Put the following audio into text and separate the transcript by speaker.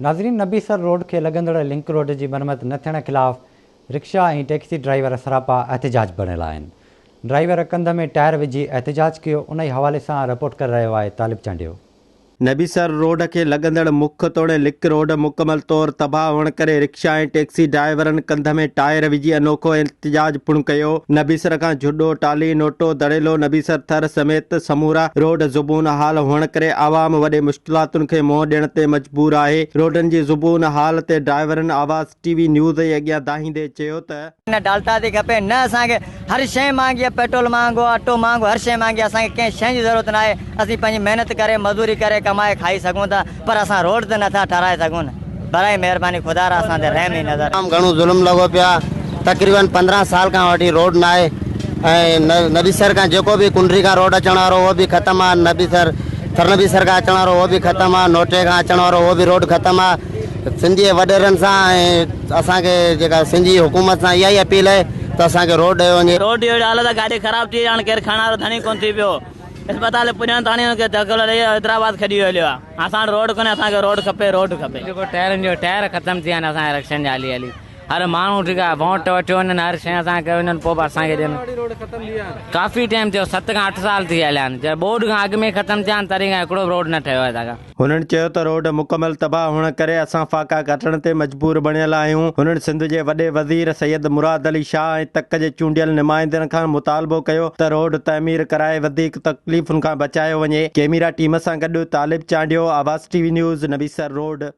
Speaker 1: ناظرين نبي سر روڊ کي لڳندڙ لنڪ روڊ جي مرمت نه ٿيڻ خلاف رڪشا ۽ ٽيڪسي ڊرائيور سراپا احتجاج بڻيل آهن. ڊرائيور ڪنڌ ۾ ٽائر وجهي احتجاج ڪيو انهي حوالي سان رپورٽ ڪري رهيو آهي طالب چانڊيو.
Speaker 2: نبي سر روڊ کي لڳندڙ مک توڙي لڪ روڊ مڪمل طور تباهه هئڻ ڪري رڪشا ۽ ٽيڪسي ڊرائيورن ڪنڌ ۾ ٽائر وجهي انوکو احتجاج پڻ ڪيو. نبي سر کان جهڏو، ٽالهي، نوٽو، دڙيلو، نبي سر ٿر سميت سمورا روڊ زبون حال هئڻ ڪري عوام وڏي مشڪلاتن کي منهن ڏيڻ تي مجبور آهي. روڊن جي زبون حال تي ڊرائيورن آواز ٽي وي نيوز جي اڳيان دانهيندي چيو ته.
Speaker 3: نه ڊالٽا ٿي کپي نه اسان کي هر شيء مهانگي آهي پيٽرول مهانگو آهي اٽو مهانگو هر شيء مهانگي آهي اسان کي ڪنهن شيء جي ضرورت ناهي اسين پنهنجي محنت ڪري مزوري ڪري ڪمائي کائي سگهون ٿا پر اسان روڊ ته نٿا ٺهرائي سگهون برائي مهرباني خدا را اسان تي رحم جي نظر.
Speaker 4: تمام گهڻو ظلم لڳو پيو آ تقريبن 15 سال کان وٺي روڊ ناهي ۽ نبي سر کان جيڪو به ڪنڊري کان روڊ اچڻ وارو اهو به ختم آ نبي سر ٿر نبي سر کان اچڻ وارو اهو به ختم آ نوٽي کان اچڻ وارو اهو به روڊ ختم آ سنڌ جي وڏيرن سان ۽ اسان کي جيڪا سنڌ جي حڪومت سان اها ئي اپيل آهي ته اسان کي روڊ ڏيو وڃي.
Speaker 5: روڊ جي اهڙي حالت آ گاڏي خراب ٿي وئي هاڻ ڪير کڻڻ وارو ڌڻي ڪونه ٿي پيو. اسپتال پڄڻ تاڻي هن کي ڌڪ ڏئي حيدرآباد کڄي هليو آ. اسان وٽ روڊ ڪونهي اسان کي روڊ کپي روڊ کپي.
Speaker 6: جيڪو ٽائرن جو ٽائر ختم ٿي ويا آهن اسان جا رڪشن جا هلي هلي هر ماڻهو ٺيڪ آ ووٽ وٺيو وڃن هر شيء اسان کي وڃن پوء به اسان کي ڏين ڪافي ٽائيم ٿيو ست کان اٺ سال ٿي هليا آهن جڏهن ٻوڏ کان اڳ ۾ ختم ٿيا آهن تڏهن کان هڪڙو به روڊ نه ٺهيو آهي هتان کان.
Speaker 2: هنن چيو ته روڊ مڪمل تباهه هئڻ ڪري اسان فاقا ڪٽڻ تي مجبور بڻيل آهيون. هنن سنڌ جي وڏي وزير سيد مراد علي شاهه ۽ تڪ جي چونڊيل نمائندن کان مطالبو ڪيو ته روڊ تعمير ڪرائي وڌيڪ تڪليفن کان بچايو وڃي. ڪيميرا ٽيم سان گڏ Talib Chandio, Awaz T V news, Nabisar road.